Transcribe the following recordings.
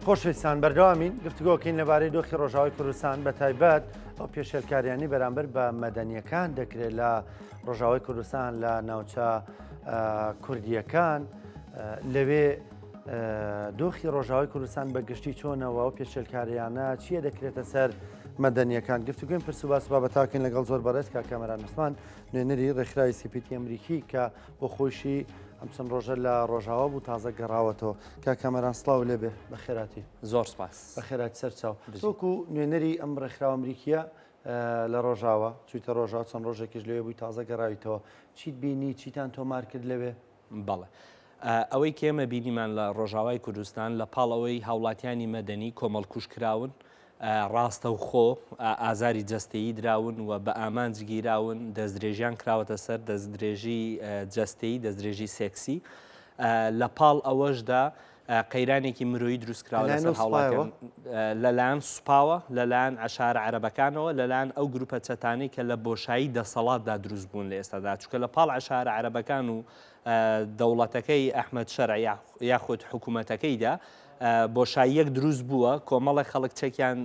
خۆشەویستان بەردەوامین گفتوگۆکەین لەبارەی دۆخی ڕۆژاوای کوردستان بە تایبەت ئەو پێشێلکاریانی بەرامبەر بە مەدەنیەکان دەکرێت لە ڕۆژاوای کوردستان لە ناوچە کوردیەکان لەوێ دۆخی ڕۆژاوای کوردستان بە گشتی چۆنەوە و پێشێلکاریانە چییە دەکرێتە سەر مەدەنیەکان گفتوگوین پرس و باس بابەتاکەین لەگەڵ زۆر بەڕێز کاک کامەران عوسمان نوێنەری ڕێکخراوی CPT ئەمریکی کە بۆ خۆیشی ئەم چەند ڕۆژە لە ڕۆژاوا بوو تازە گەڕاوەتەوە کاک کامەران سڵاو لێبێ بەخێراتی زۆر سپاس بەخێراتی سەرچاو وەکو نوێنەری ئەم ڕێکخراوە ئەمریکیە لە ڕۆژاوا چوویتە ڕۆژاوا چەند ڕۆژێکیش لەوێ بووی تازە گەڕاویتەوە چیت بینی چیتان تۆمار کرد لەوێ؟ بەڵێ. ئەوەی کە ئێمە بینیمان لە ڕۆژاوای کوردستان لە پاڵ ئەوەی هاوڵاتیانی مەدەنی کۆمەڵکوژ کراون، ڕاستەوخۆ ئازاری جەستەیی دراون و بە ئامانج گیراون، دەستدرێژیان کراوەتە سەر، دەستدرێژی جەستەیی، دەستدرێژی سێکسی. لە پاڵ ئەوەشدا قەیرانێکی مرۆیی دروست کراوە لەسەر هاوڵاتیان لەلایەن سوپاوە، لەلایەن عەشارە عەرەبەکانەوە، لەلایەن ئەو گروپە چەتانەی کە لە بۆشایی دەسەڵاتدا دروست بوون لە ئێستادا، چونکە لە پاڵ عەشارە عەرەبەکان و دەوڵەتەکەی ئەحمەد شەرع یاخود حکوومەتەکەیدا بۆشاییەک دروست بووە، کۆمەڵێک خەڵک چەکیان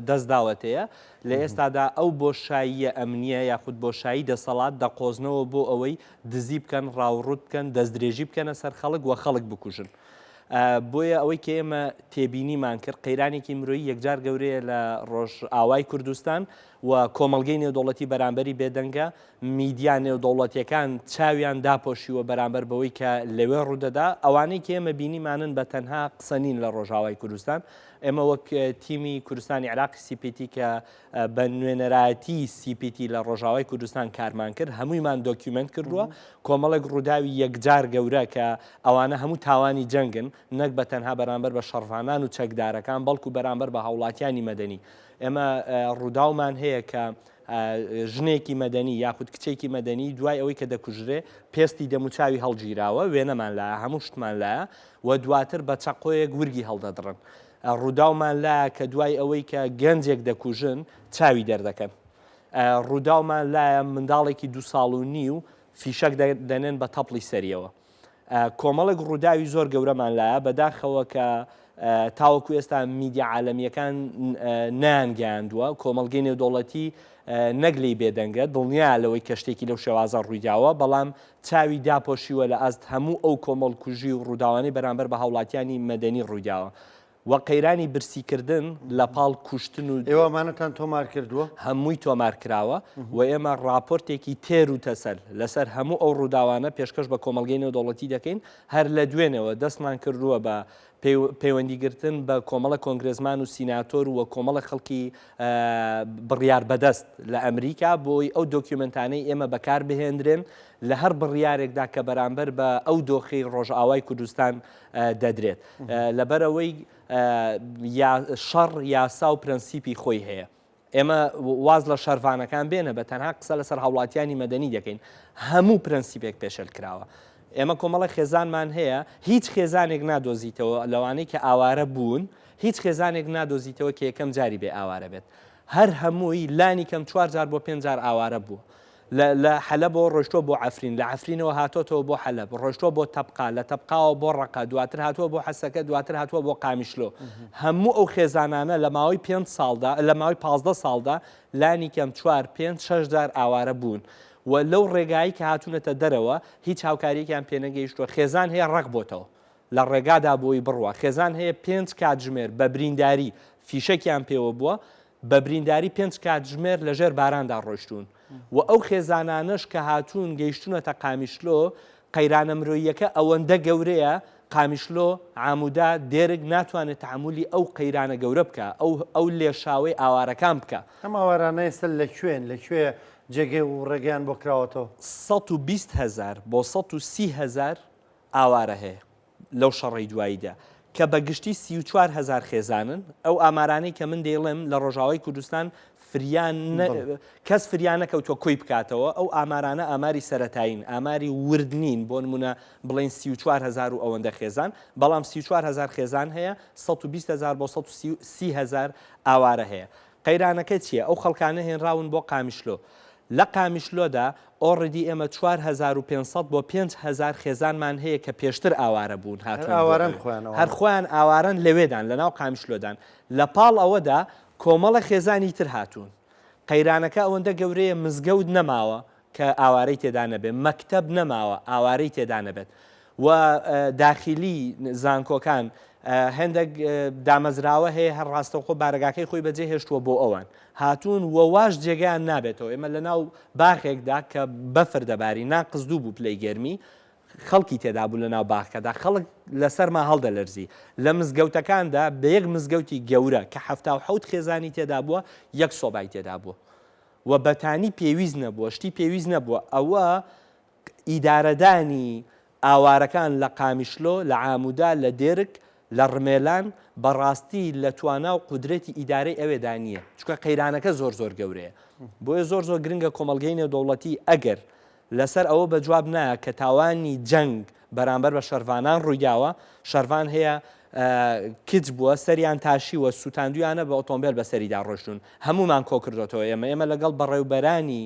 دەست داوەتەیە، لە ئێستادا ئەو بۆشاییە ئەمنییە یاخود بۆشایی دەسەڵات دەقۆزنەوە بۆ ئەوەی دزی بکەن، ڕاوڕووت بکەن، دەستدرێژی بکەنە سەر خەڵک و خەڵک بکوژن. بۆیە ئەوەی کە ئێمە تێبینیمان کرد قەیرانێکی مرۆیی یەکجار گەورەیە لە ڕۆژئاوای کوردستان و کۆمەڵگەی نێودەوڵەتی بەرامبەری بێدەنگە، میدیا نێودەوڵەتیەکان چاویان داپۆشیوە بەرامبەر بەوەی کە لەوێ ڕوودەدا، ئەوانەی کە ئێمە بینیمانن بە تەنها قسە نین لە ڕۆژئاوای کوردستان، ئێمە وەک تیمی کوردستانی عێراقی CPT کە بە نوێنەرایەتی CPT لە ڕۆژاوای کوردستان کارمان کرد، هەموویمان document کردووە، کۆمەڵێک ڕووداوی یەکجار گەورە کە ئەوانە هەموو تاوانی جەنگن، نەک بە تەنها بەرامبەر بە شەڕڤانان و چەکدارەکان، بەڵکو بەرامبەر بە هاوڵاتیانی مەدەنی. ئێمە ڕووداومان هەیە کە ژنێکی مەدەنی یاخود کچێکی مەدەنی دوای ئەوەی کە دەکوژرێ پێستی دەموچاوی هەڵگیراوە، وێنەمان لایە، هەموو شتمان لایە و دواتر بە چەقۆیەک ورگی هەڵدەدڕن. ڕووداومان لایە کە دوای ئەوەی کە گەنجێک دەکوژن چاوی دەردەکەن. ڕووداومان لایە منداڵێکی دو ساڵ و نیو فیشەک دەنێن بە تەپڵی سەریەوە. کۆمەڵێک ڕووداوی زۆر گەورەمان لایە بەداخەوە کە تاوەکو ئێستا میدیا عالەمییەکان نەیانگەیاندووە، کۆمەڵگەی نێودەوڵەتی نەک لێی بێدەنگە، دڵنیایە لەوەی کە شتێکی لەو شێوازە ڕوویداوە، بەڵام چاوی داپۆشیوە لە ئاست هەموو ئەو کۆمەڵکوژی و ڕووداوانەی بەرامبەر بە هاوڵاتیانی مەدەنی ڕوویداوە و قەیرانی برسیکردن لە پاڵ کوشتن و ئێوە ئەمانەتان تۆمار کردووە؟ هەمووی تۆمار کراوە و ئێمە ڕاپۆرتێکی تێر و تەسەل لەسەر هەموو ئەو ڕووداوانە پێشکەش بە کۆمەڵگەی نێودەوڵەتی دەکەین، هەر لە دوێنێوە دەستمان کردووە بە پەیوەندی گرتن بە کۆمەڵە کۆنگرێسمان و سیناتۆر و کۆمەڵە خەڵکی بڕیار بەدەست لە ئەمریکا بۆی ئەو document انەی ئێمە بەکار بهێندرێن لە هەر بڕیارێکدا کە بەرامبەر بە ئەو دۆخەی ڕۆژئاوای کوردستان دەدرێت لەبەرئەوەی شەڕ یاسا و پرەنسیپی خۆی هەیە. ئێمە واز لە شەرڤانەکان بێنە بە تەنها قسە لەسەر هاوڵاتیانی مەدەنی دەکەین هەموو پرەنسیپێک پێشێل کراوە. ئێمە کۆمەڵە خێزانمان هەیە هیچ خێزانێک نادۆزیتەوە لەوانەی کە ئاوارە بوون هیچ خێزانێک نادۆزیتەوە کە یەکەم جاری بێ ئاوارە بێت هەر هەمووی لانی کەم چوار جار بۆ پێنج جار ئاوارە بووە. لە لە حەلەبەوە ڕۆیشتووە بۆ عەفرین، لە عەفرینەوە هاتۆتەوە بۆ حەلەب، ڕۆیشتووە بۆ تەبقا، لە تەبقاوە بۆ ڕەقە، دواتر هاتووە بۆ حەسەکە، دواتر هاتووە بۆ قامیشلۆ. هەموو ئەو خێزانانە لە ماوەی پێنج ساڵدا، لە ماوەی 15 ساڵدا لانی کەم چوار، پێنج، شەش جار ئاوارە بوون و لەو ڕێگایەی کە هاتوونەتە دەرەوە هیچ هاوکارییەکیان پێنەگەیشتووە، خێزان هەیە ڕەق بۆتەوە لە ڕێگادا بۆی بڕوا، خێزان هەیە پێنج کاتژمێر بە برینداری فیشەکیان پێوە بووە، بە برینداری پێنج کاتژمێر لە ژێر باراندا ڕۆیشتوون و ئەو خێزانانەش کە هاتوون گەیشتوونەتە قامیشلۆ، قەیرانە مرۆییەکە ئەوەندە گەورەیە، قامیشلۆ، عامودا، دێرک ناتوانێت تەحەمولی ئەو قەیرانە گەورە بکا، ئەو ئەو لێشاوەی ئاوارەکان بکا. ئەم ئاوارانە ئێستا لە کوێن؟ لە کوێ جێگەی و ڕێگەیان بۆ کراوەتەوە؟ 120 هەزار بۆ 130 هەزار ئاوارە هەیە. لەو شەڕەی دواییدا کە بە گشتی 34 هەزار خێزانن، ئەو ئامارانەی کە من دەیڵێم لە ڕۆژاوای کوردستان فریا کەس فریا نەکەوتووە کۆی بکاتەوە، ئەو ئامارانە ئاماری سەرەتایین، ئاماری ورد نین، بۆ نموونە بڵێین 34 هەزار و ئەوەندە خێزان، بەڵام 34 هەزار خێزان هەیە، 120 هەزار بۆ 130 هەزار ئاوارە هەیە. قەیرانەکە چییە؟ ئەو خەڵکانە هێنراون بۆ قامیشلۆ. لە قامیشلۆدا already ئێمە 4500 بۆ 5000 خێزانمان هەیە کە پێشتر ئاوارە بوون هاتوون ئاوارەن خۆیان هەر خۆیان ئاوارەن لەوێدان لە ناو قامیشلۆدان لە پاڵ ئەوەدا کۆمەڵە خێزانی تر هاتوون قەیرانەکە ئەوەندە گەورەیە مزگەوت نەماوە کە ئاوارەی تێدا نەبێت، مەکتەب نەماوە ئاوارەی تێدا نەبێت و داخیلی زانکۆکان هێندێک دامەزراوە هەیە هەر ڕاستەوخۆ بارەگاکەی خۆی بەجێ هێشتووە بۆ ئەوان هاتوون و واش جێگەیان نابێتەوە. ئێمە لەناو باخێکدا کە بەفر دەباری، ناقس دوو بوو پلەی گەرمی، خەڵکی تێدا بوو لەناو باخەکەدا، خەڵک لەسەرما هەڵدەلەرزی. لە مزگەوتەکاندا بە یەک مزگەوتی گەورە کە 77 خێزانی تێدا بووە، یەک سۆبای تێدا بووە. و بەتانی پێویست نەبووە، شتی پێویست نەبووە، ئەوە ئیدارەدانی ئاوارەکان لە قامیشلۆ، لە عامودا، لە دێرک، لە ڕمێلان بەڕاستی لە توانا و قودرەتی ئیدارەی ئەوێدا نییە، چونکە قەیرانەکە زۆر زۆر گەورەیە. بۆیە زۆر زۆر گرنگە کۆمەڵگەی نێودەوڵەتی ئەگەر لەسەر ئەوە بە جواب نایە کە تاوانی جەنگ بەرامبەر بە شەرڤانان ڕوویداوە، شەرڤان هەیە کچ بووە سەریان تاشیوە سوتاندویانە بە ئۆتۆمبێل بەسەریدا ڕۆشتوون هەمومان کۆکردۆتەوە ئێمە ئێمە لەگەڵ بەڕێوبەرانی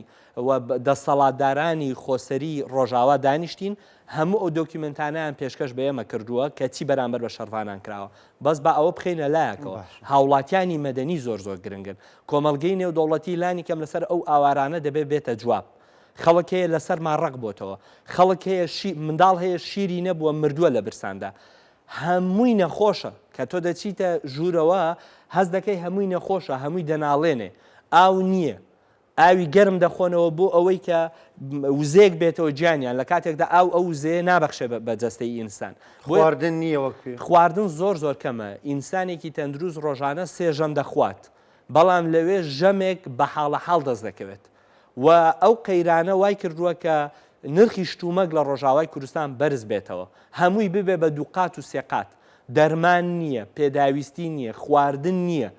و دەسەڵاتدارانی خۆسەری ڕۆژاوا دانیشتین هەموو ئەو دۆکیومێنتانەیان پێشکەش بە ئێمە کردووە کە چی بەرامبەر بە شەڕڤانان کراوە بەس با ئەوە بخەینە لایەکەوە هاوڵاتیانی مەدەنی زۆر زۆر گرنگن کۆمەڵگەی نێودەوڵەتی لانی کەم لەسەر ئەو ئاوارانە دەبێ بێتە جواب خەڵک هەیە لەسەرما ڕەق بۆتەوە خەڵک هەیە شی منداڵ هەیە شیری نەبووە مردووە لە برساندا هەمووی نەخۆشە کە تۆ دەچیتە ژوورەوە هەست دەکەی هەمووی نەخۆشە هەمووی دەناڵێنێ ئاو نییە ئاوی گەرم دەخۆنەوە بۆ ئەوەی کە وزەیەک بێتەوە گیانیان لە کاتێکدا ئاو ئەو وزەیە نابەخشێ بە جەستەی ئینسان خواردن نییە وەک پێ خواردن زۆر زۆر کەمە ئینسانێکی تەندروست ڕۆژانە سێ ژەم دەخوات بەڵام لەوێ ژەمێک بە حاڵە حاڵ دەست دەکەوێت و ئەو قەیرانە وای کردووە کە نرخی شتومەک لە ڕۆژاوای کوردستان بەرز بێتەوە، هەمووی ببێ بە دووقات و سێقات، دەرمان نییە، پێداویستی نییە، خواردن نییە،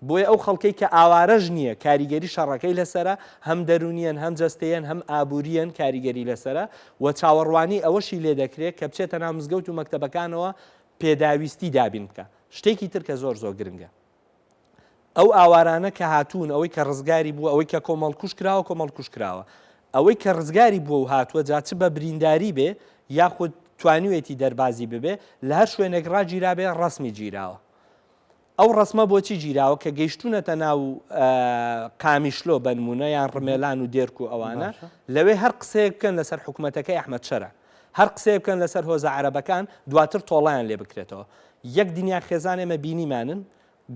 بۆیە ئەو خەڵکەی کە ئاوارەش نییە کاریگەری شەڕەکەی لەسەرە، هەم دەروونییەن، هەم جەستەیەن، هەم ئابوورییەن کاریگەری لەسەرە و چاوەڕوانی ئەوەشی لێ دەکرێ کە بچێتە ناو مزگەوت و مەکتەبەکانەوە پێداویستی دابین بکا. شتێکی تر کە زۆر زۆر گرنگە. ئەو ئاوارانە کە هاتوون، ئەوەی کە ڕزگاری بووە، ئەوەی کە کۆمەڵکوژ کراوە، کۆمەڵکوژ کراوە. ئەوەی کە ڕزگاری بووە و هاتووە، جا چ بە برینداری بێ یاخود توانیوێتی دەربازی ببێ، لە هەر شوێنێک ڕاگیرابێ، ڕەسمی گیراوە. ئەو ڕەسمە بۆچی گیراوە؟ کە گەیشتوونەتە ناو قامیشلۆ بە نموونە یان ڕمێلان و دێرک و ئەوانە، لەوێ هەر قسەیەک بکەن لەسەر حکومەتەکەی ئەحمەد شەرع، هەر قسەیەک بکەن لەسەر هۆزە عەرەبەکان، دواتر تۆڵەیان لێ بکرێتەوە. یەک دنیا خێزان ئێمە بینیمانن،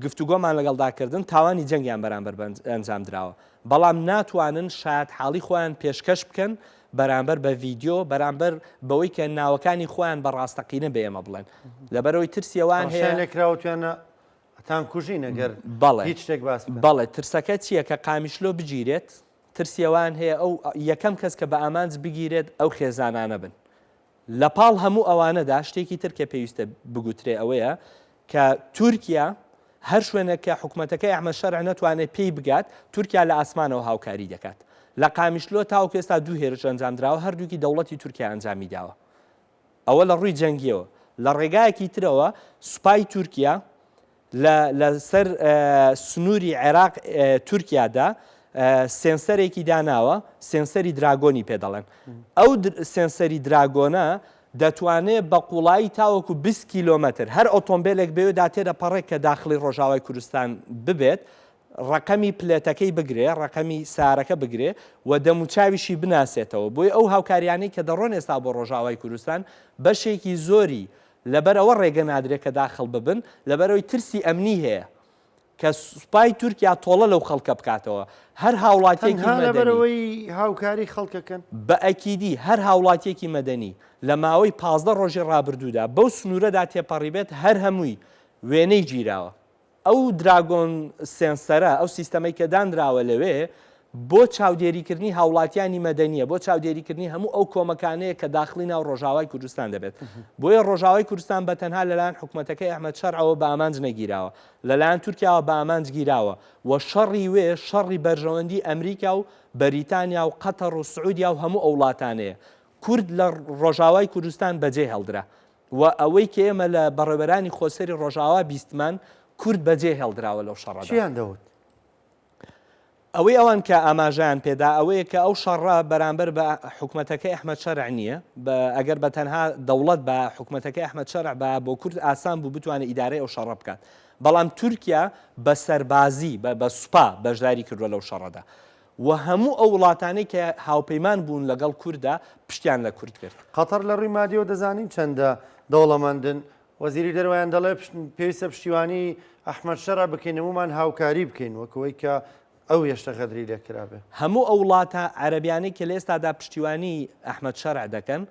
گفتوگۆمان لەگەڵدا کردن، تاوانی جەنگیان بەرامبەر ئەنجام دراوە، بەڵام ناتوانن شایەتحاڵی خۆیان پێشکەش بکەن بەرامبەر بە ڤیدیۆ، بەرامبەر بەوەی کە ناوەکانی خۆیان بە ڕاستەقینە بە ئێمە بڵێن، لەبەرئەوەی ترسی ئەوان هەیە. هەڕەشەیان لێکراوە وتویانە ئەتانکوژین ئەگەر هیچ شتێک باس بکەن. بەڵێ، ترسەکە چییە؟ کە قامیشلۆ بگیرێت، ترسی ئەوان هەیە ئەو یەکەم کەس کە بە ئامانج بگیرێت ئەو خێزانانە بن. لە پاڵ هەموو ئەوانەدا شتێکی تر کە پێویستە بگوترێ ئەوەیە کە تورکیا هەر شوێنێک کە حکومەتەکەی ئەحمەد شەرع نەتوانێت پێی بگات، تورکیا لە ئاسمانەوە هاوکاری دەکات. لە قامیشلۆ تاوەکو ئێستا دوو هێرش ئەنجامدراوە، هەردووکی دەوڵەتی تورکیا ئەنجامی داوە. ئەوە لە ڕووی جەنگییەوە. لە ڕێگایەکی ترەوە سوپای تورکیا لە لەسەر سنووری عێراق تورکیادا سێنسەرێکی داناوە، سێنسەری دراگۆنی پێ دەڵێن. ئەو سێنسەری دراگۆنە دەتوانێت بە قوڵایی تاوەکو 20 کیلۆمەتر هەر ئۆتۆمبیلێک بەوێدا تێدەپەڕێت کە داخڵی ڕۆژاوای کوردستان ببێت، ڕەقەمی پلێتەکەی بگرێ، ڕەقەمی سارەکە بگرێ و دەموچاویشی بناسێتەوە. بۆیە ئەو هاوکاریانەی کە دەڕۆن ئێستا بۆ ڕۆژاوای کوردستان بەشێکی زۆری لەبەر ئەوە ڕێگە نادرێت کە داخڵ ببن، لەبەرئەوەی ترسی ئەمنی هەیە کە سوپای تورکیا تۆڵە لەو خەڵکە بکاتەوە. هەر هاوڵاتیەکی تەنها مەدەنی. لەبەرئەوەی هاوکاری خەڵکەکەن؟ بە ئەکیدی هەر هاوڵاتیەکی مەدەنی لە ماوەی 15 ڕۆژی ڕابردوودا بەو سنوورەدا تێپەڕیبێت هەر هەمووی وێنەی گیراوە. ئەو دراگۆن سێنسەرە، ئەو سیستەمەی کە دانراوە لەوێ، بۆ چاودێریکردنی هاوڵاتیانی مەدەنییە، بۆ چاودێریکردنی هەموو ئەو کۆمەکانەیە کە داخڵی ناو ڕۆژاوای کوردستان دەبێت. بۆیە ڕۆژاوای کوردستان بە تەنها لەلایەن حکومەتەکەی ئەحمەد شەرعەوە بە ئامانج نەگیراوە، لەلایەن تورکیاوە بە ئامانج گیراوە و شەڕی وێ شەڕی بەرژەوەندی ئەمریکا و بەریتانیا و قەتەڕ و سعودیا و هەموو ئەو وڵاتانەیە. کورد لە ڕۆژاوای کوردستان بەجێ هێڵدرا. و ئەوەی کە ئێمە لە بەڕێوەبەرانی خۆسەری ڕۆژئاوا بیستمان، کورد بەجێ هێڵدراوە لەو شەڕەدا. چیان دەوت؟ ئەوەی ئەوان کە ئاماژەیان پێدا ئەوەیە کە ئەو شەڕە بەرامبەر بە حکومەتەکەی ئەحمەد شەرع نییە، ئەگەر بە تەنها دەوڵەت بە حکومەتەکەی ئەحمەد شەرع بە بۆ کورد ئاسان بوو بتوانێت ئیدارەی ئەو شەڕە بکات، بەڵام تورکیا بە سەربازی بە سوپا بەشداری کردووە لەو شەڕەدا و هەموو ئەو وڵاتانەی کە هاوپەیمان بوون لەگەڵ کورددا پشتیان لە کورد کرد. قەتەر لە ڕووی مادیەوە دەزانین چەندە دەوڵەمەندن، وەزیری دەرەوەیان دەڵێ پێویستە پشتیوانی ئەحمەد شەرع بکەین، هەموومان هاوکاری بکەین وەک ئەوەی کە ئەو هێشتا غەدری لێ کرابێ. هەموو ئەو وڵاتە عەرەبیانەی کە لە ئێستادا پشتیوانی ئەحمەد شەرع دەکەن،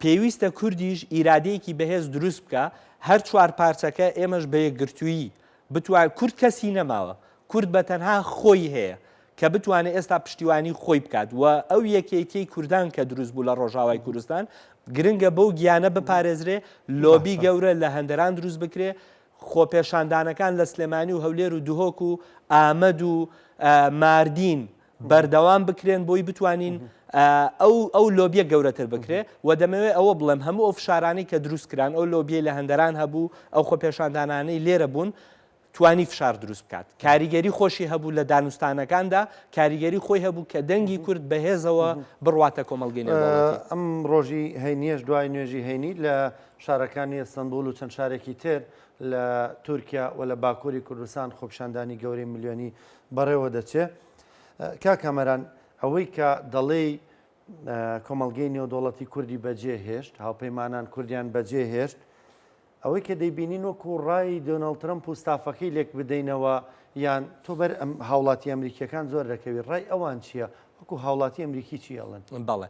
پێویستە کوردیش ئیرادەیەکی بەهێز دروست بکا، هەر چوارپارچەکە ئێمەش بە یەکگرتوویی بتوان، کورد کەسی نەماوە، کورد بە تەنها خۆی هەیە کە بتوانێت ئێستا پشتیوانی خۆی بکات و ئەو یەکێتیەی کوردان کە دروست بوو لە ڕۆژاوای کوردستان گرنگە بەو گیانە بپارێزرێ، لۆبی گەورە لە هەندەران دروست بکرێ، خۆپێشاندانەکان لە سلێمانی و هەولێر و دهۆک و ئامەد و ماردین بەردەوام بکرێن بۆی بتوانین ئەو ئەو لۆبیە گەورەتر بکرێ و دەمەوێت ئەوە بڵێم هەموو ئەو فشارانەی کە دروست کران ئەو لۆبیەی لە هەندەران هەبوو ئەو خۆپێشاندانانەی لێرە بوون توانی فشار دروست بکات کاریگەری خۆشی هەبوو لە دانوستانەکاندا کاریگەری خۆی هەبوو کە دەنگی کورد بەهێزەوە بڕواتە کۆمەڵگەی نێودەوڵەتی. ئەم ڕۆژی هەینیەش دوای نوێژی هەینی لە شارەکانی ئەستەنبوڵ و چەند شارێکی تر لە تورکیا و لە باکووری کوردستان خۆپیشاندانی گەورەی ملیۆنی بەڕێوە دەچێ. کاک کامەران ئەوەی کە دەڵێی کۆمەڵگەی نێودەوڵەتی کوردی بەجێ هێشت، هاوپەیمانان کوردیان بەجێ هێشت، ئەوەی کە دەیبینین وەکو ڕای دۆناڵد ترەمپ و ستافەکەی لێک بدەینەوە یان تۆ بەر هاوڵاتی ئەمریکیەکان زۆر دەکەوی ڕای ئەوان چییە؟ وەکو هاوڵاتی ئەمریکی چی ئەڵێن؟ بەڵێ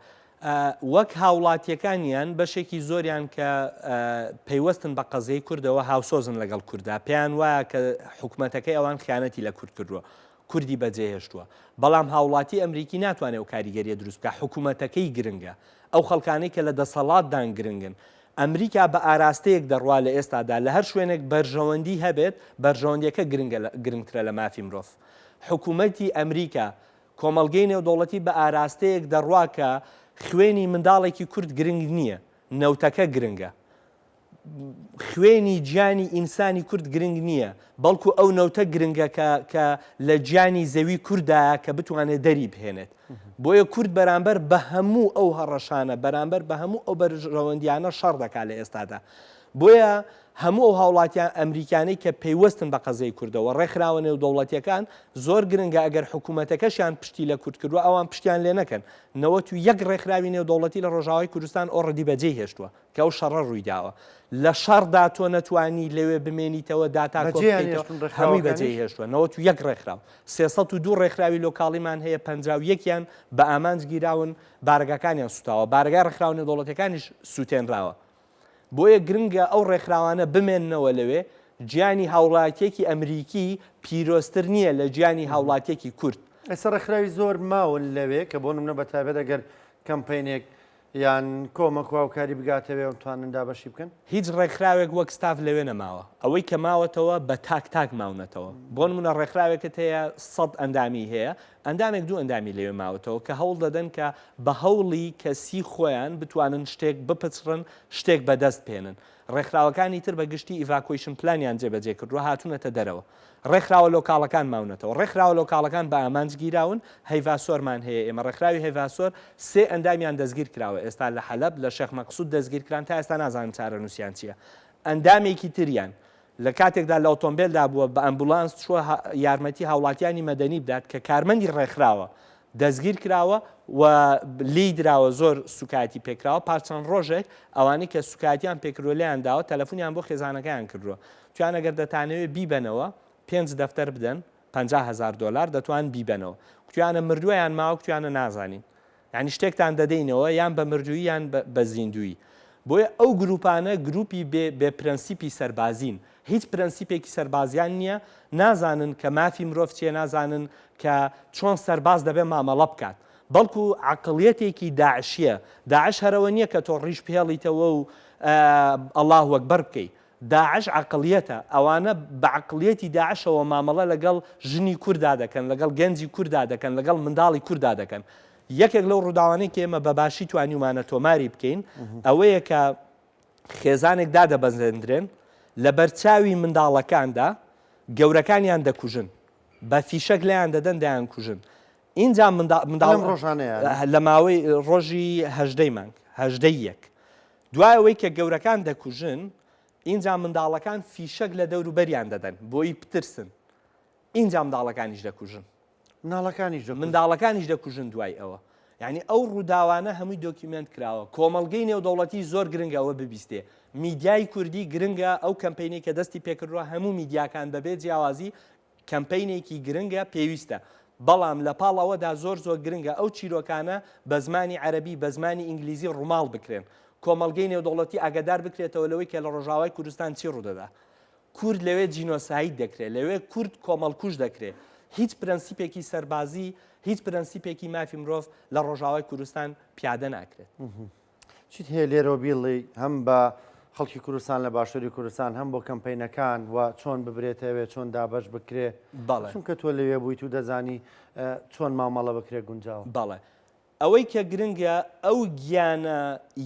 وەک هاوڵاتیەکانیان بەشێکی زۆریان کە پەیوەستن بە قەزیەی کوردەوە هاوسۆزن لەگەڵ کوردا پێیان وایە کە حکومەتەکەی ئەوان خیانەتی لە کورد کردووە کوردی بەجێهێشتووە بەڵام هاوڵاتی ئەمریکی ناتوانێت ئەو کاریگەریە دروست بکە حکومەتەکەی گرنگە ئەو خەڵکانەی کە لە دەسەڵاتدان گرنگن ئەمریکا بە ئاراستەیەک دەڕوا لە ئێستادا لە هەر شوێنێک بەرژەوەندی هەبێت بەرژەوەندیەکە گرنگە گرنگترە لە مافی مرۆڤ حکومەتی ئەمریکا کۆمەڵگەی نێودەوڵەتی بە ئاراستەیەک دەڕوا کە خوێنی منداڵێکی کورد گرنگ نییە، نەوتەکە گرنگە. خوێنی گیانی ئینسانی کورد گرنگ نییە، بەڵکو ئەو نەوتە گرنگە کە کە لە گیانی زەوی کوردایە کە بتوانێت دەری بهێنێت. بۆیە کورد بەرامبەر بە هەموو ئەو هەڕەشانە، بەرامبەر بە هەموو ئەو بەرژەوەندیانە شەڕ دەکات لە ئێستادا. بۆیە هەموو ئەو هاوڵاتیان ئەمریکیانەی کە پەیوەستن بە قەزیەی کوردەوە، ڕێکخراوە نێودەوڵەتیەکان، زۆر گرنگە ئەگەر حکومەتەکەشیان پشتی لە کورد کردوە ئەوان پشتیان لێ نەکەن. 91 ڕێکخراوی نێودەوڵەتی لە ڕۆژاوای کوردستان already بەجێی هێشتوە کە ئەو شەڕە ڕوویداوە. لە شەڕدا تۆ نەتوانی لەوێ بمێنیتەوە داتا کۆ بەجێیان بکەیتەوە هێشتون هەمووی ڕێکخراوەکانیش؟ بەجێی هێشتوە. 91 ڕێکخراو. 302 ڕێکخراوی لۆکاڵیمان هەیە 51 یان بە ئامانج گیراون بارەگاکانیان سوتاوە. بارەگای ڕێکخراوە نێودەوڵەتیەکانیش سوتێنراوە. بۆیە گرنگە ئەو ڕێکخراوانە بمێننەوە لەوێ، گیانی هاوڵاتیەکی ئەمریکی پیرۆزتر نییە لە گیانی هاوڵاتیەکی کورد. ئێستا ڕێکخراوی زۆر ماون لەوێ کە بۆ نمونە بە تایبەت ئەگەر کەمپەینێک یان کۆمەک و هاوکاری بگاتەوێ و بتوانن دابەشی بکەن؟ هیچ ڕێکخراوێک وەک ستاف لەوێ نەماوە، ئەوەی کە ماوەتەوە بە تاک تاک ماونەتەوە، بۆ نمونە ڕێکخراوێکت هەیە سەد ئەندامی هەیە، ئەندامێک دوو ئەندامی لەوێ ماوەتەوە کە هەوڵ دەدەن کە بە هەوڵی کەسی خۆیان بتوانن شتێک بپچڕن، شتێک بەدەست بهێنن. ڕێکخراوەکانی تر بە گشتی evacuation plan یان جێبەجێ کردووە، هاتوونەتە دەرەوە. ڕێکخراوە لۆکاڵەکان ماونەتەوە. ڕێکخراوە لۆکاڵەکان بە ئامانج گیراون. هەیڤاسۆرمان هەیە ئێمە. ڕێکخراوی هەیڤاسۆر سێ ئەندامیان دەستگیر کراوە ئێستا لە حەلەب، لە شێخ مەقسود دەستگیر کران، تا ئێستا نازانن چارەنووسیان چییە. ئەندامێکی تریان لە کاتێکدا لە ئۆتۆمبێلدا بووە بە ئەمبولانس چووە یارمەتی هاوڵاتیانی مەدەنی بدات کە کارمەندی ڕێکخراوە دەستگیر کراوە و لێی دراوە زۆر سوکایەتی پێکراوە پاش چەند ڕۆژێک ئەوانەی کە سوکایەتیان پێکردووە لێیان داوە تەلەفونیان بۆ خێزانەکەیان کردووە تویان ئەگەر دەتانەوێت بیبەنەوە پێنج دەفتەر بدەن 50 هەزار دۆلار دەتوان بیبەنەوە کوتیانە مردووە یان ماوە کوتیانە نازانین یانی شتێکتان دەدەینەوە یان بە مردوویی یان بە زیندوویی. بۆیە ئەو گروپانە گروپی بێ بێ پرەنسیپی سەربازین. هیچ پرەنسیپێکی سەربازیان نییە، نازانن کە مافی مرۆڤ چییە، نازانن کە چۆن سەرباز دەبێ مامەڵە بکات. بەڵکو عەقڵیەتێکی داعشییە. داعش هەرەوە نییە کە تۆ ڕیش بهێڵیتەوە و ئەڵاهوەکبەر بکەی. داعش عەقڵیەتە، ئەوانە بە عەقڵیەتی داعشەوە مامەڵە لەگەڵ ژنی کوردا دەکەن، لەگەڵ گەنجی کوردا دەکەن، لەگەڵ منداڵی کوردا دەکەن. یەکێک لەو ڕووداوانەی کە ئێمە بە باشی توانیومانە تۆماری بکەین ئەوەیە کە خێزانێک دادەبەزێندرێن لەبەرچاوی منداڵەکاندا گەورەکانیان دەکوژن. بە فیشەک لێیان دەدەن دەیانکوژن. ئینجا منداڵ لەم ڕۆژانەیە؟ لە ماوەی ڕۆژی هەژدەی مانگ، هەژدەی یەک. دوای ئەوەی کە گەورەکان دەکوژن، ئینجا منداڵەکان فیشەک لە دەوروبەریان دەدەن بۆی بترسن. ئینجا منداڵەکانیش دەکوژن. منداڵەکانیش دەکوژن. منداڵەکانیش دەکوژن دوای ئەوە. یعنی ئەو ڕووداوانە هەمووی document کراوە. کۆمەڵگەی نێودەوڵەتی زۆر گرنگە ئەوە ببیستێ. میدیای کوردی گرنگە ئەو کەمپەینەی کە دەستی پێکردووە هەموو میدیاکان بەبێ جیاوازی کەمپەینێکی گرنگە پێویستە بەڵام لە پاڵ ئەوەدا زۆر زۆر گرنگە ئەو چیرۆکانە بە زمانی عەرەبی بە زمانی ئینگلیزی ڕووماڵ بکرێن کۆمەڵگەی نێودەوڵەتی ئاگادار بکرێتەوە لەوەی کە لە ڕۆژاوای کوردستان چی ڕوودەدا کورد لەوێ جینۆساید دەکرێت لەوێ کورد کۆمەڵکوژ دەکرێت هیچ پرەنسیپێکی سەربازی هیچ پرەنسیپێکی مافی مرۆڤ لە ڕۆژاوای کوردستان پیادە ناکرێت. چیت هەیە لێرەوە بیڵێی هەم بە خەڵکی کوردستان لە باشووری کوردستان هەم بۆ کەمپەینەکان و چۆن ببرێتەوێ چۆن دابەش بکرێ بەڵێ چونکە تۆ لەوێ بوویت و دەزانی چۆن مامەڵە بکرێ گونجاوە. بەڵێ ئەوەی کە گرنگە ئەو گیانە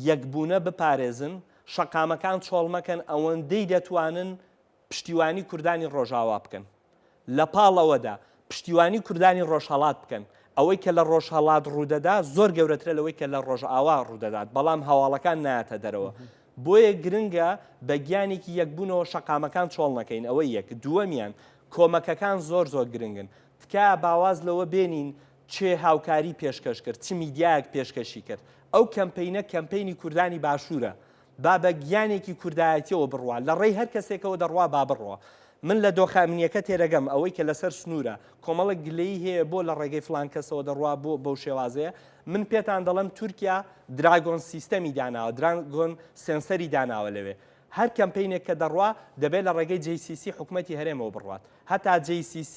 یەکبوونە بپارێزن، شەقامەکان چۆڵ مەکەن ئەوەندەی دەتوانن پشتیوانی کوردانی ڕۆژاوا بکەن. لە پاڵ ئەوەدا پشتیوانی کوردانی ڕۆژهەڵات بکەن. ئەوەی کە لە ڕۆژهەڵات ڕوودەدا زۆر گەورەترە لەوەی کە لە ڕۆژئاوا ڕوودەدات، بەڵام هەواڵەکان نایەتە دەرەوە. بۆیە گرنگە بە گیانێکی یەکبوونەوە شەقامەکان چۆڵ نەکەین، ئەوە یەک. دووەمیان کۆمەکەکان زۆر زۆر گرنگن. تکایە با واز لەوە بێنین کێ هاوکاری پێشکەش کرد، چ میدیایەک پێشکەشی کرد. ئەو کەمپەینە کەمپەینی کوردانی باشوورە. با بە گیانێکی کوردایەتیەوە بڕوا، لە ڕێی هەر کەسێکەوە دەڕوا با بڕوا. من لە دۆخە ئەمنییەکە تێدەگەم، ئەوەی کە لەسەر سنوورە، کۆمەڵێک گلەیی هەیە بۆ لە ڕێگەی فڵان کەسەوە دەڕوا بۆ بەو شێوازەیە، من پێتان دەڵێم تورکیا dragon system ی داناوە، dragon sensor ی داناوە لەوێ. هەر کەمپەینێک کە دەڕوا دەبێت لە ڕێگەی JCC حکومەتی هەرێمەوە بڕوات. هەتا JCC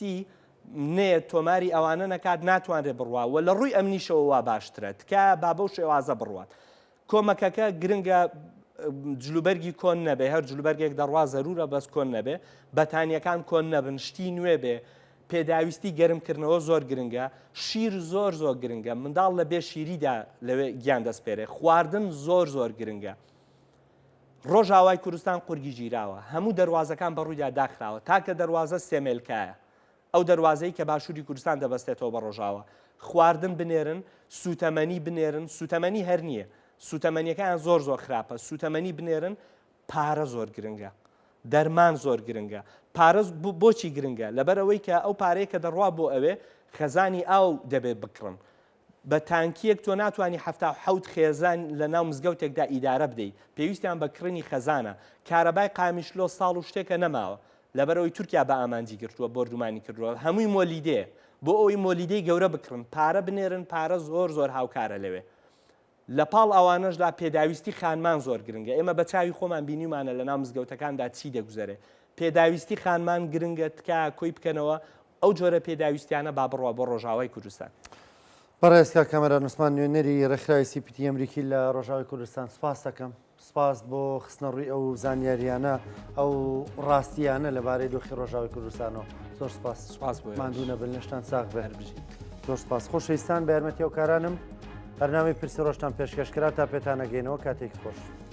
نەیەت تۆماری ئەوانە نەکات ناتوانرێت بڕوا و لە ڕووی ئەمنیشەوە وا باشترە. تکایە با بەو شێوازە بڕوات. کۆمەکەکە گرنگە جلوبەرگی کۆن نەبێ هەر جلوبەرگێک دەڕوا زەرورە بەس کۆن نەبێ بەتانیەکان کۆن نەبن شتی نوێ بێ پێداویستی گەرمکردنەوە زۆر گرنگە شیر زۆر زۆر گرنگە منداڵ لە بێ شیریدا لەوێ گیان دەسپێرێ خواردن زۆر زۆر گرنگە ڕۆژاوای کوردستان قورگی گیراوە هەموو دەواازەکان بەڕوویدا داخراوە تاکە دەواازە سێمێلکایە ئەو دەروازەی کە باشووری کوردستان دەبەستێتەوە بە ڕۆژاوا. خواردن بنێرن، سووتەمەنی بنێرن، سووتەمەنی هەر نییە، سووتەمەنیەکەیان زۆر زۆر خراپە، سووتەمەنی بنێرن، پارە زۆر گرنگە، دەرمان زۆر گرنگە. پارە بۆچی گرنگە؟ لەبەر ئەوەی کە ئەو پارەیە کە دەڕوا بۆ ئەوێ، خەزانی ئاو دەبێت بکڕن. بە تانکییەک تۆ ناتوانی 77 خێزان لە ناو مزگەوتێکدا ئیدارە بدەی، پێویستیان بە کڕینی خەزانە. کارەبای قامیشلۆ ساڵ و شتێکە نەماوە. لەبەرئەوەی تورکیا بە ئامانجی گرتووە بۆردومانی کردووە هەمووی مۆلیدەیە بۆ ئەوەی مۆلیدەی گەورە بکڕن پارە بنێرن پارە زۆر زۆر هاوکارە لەوێ لە پاڵ ئەوانەشدا پێداویستی خانمان زۆر گرنگە ئێمە بە چاوی خۆمان بینیومانە لە ناو مزگەوتەکاندا چی دەگوزەرێ پێداویستی خانمان گرنگە تکایە کۆی بکەنەوە ئەو جۆرە پێداویستیانە با بڕوا بۆ ڕۆژاوای کوردستان. بەڕێز کاک کامەران عوسمان نوێنەری ڕێکخراوی سی پی تی ئەمریکی لە ڕۆژاوای کوردستان سوپاست دەکەم. سپاس بۆ خستنەڕووی ئەو زانیاریانە ئەو ڕاستیانە لەبارەی دۆخی ڕۆژاوی کوردستانەوە زۆر سپاس سپاس بۆ ماندوو نەبن لەشتان ساغ بێ هەر بژیت. زۆر سپاس خۆشەویستان بە یارمەتی هاوکارانم بەرنامەی پرسی ڕۆژتان پێشکەش کرا تا پێتانەگەینەوە کاتێکی خۆش.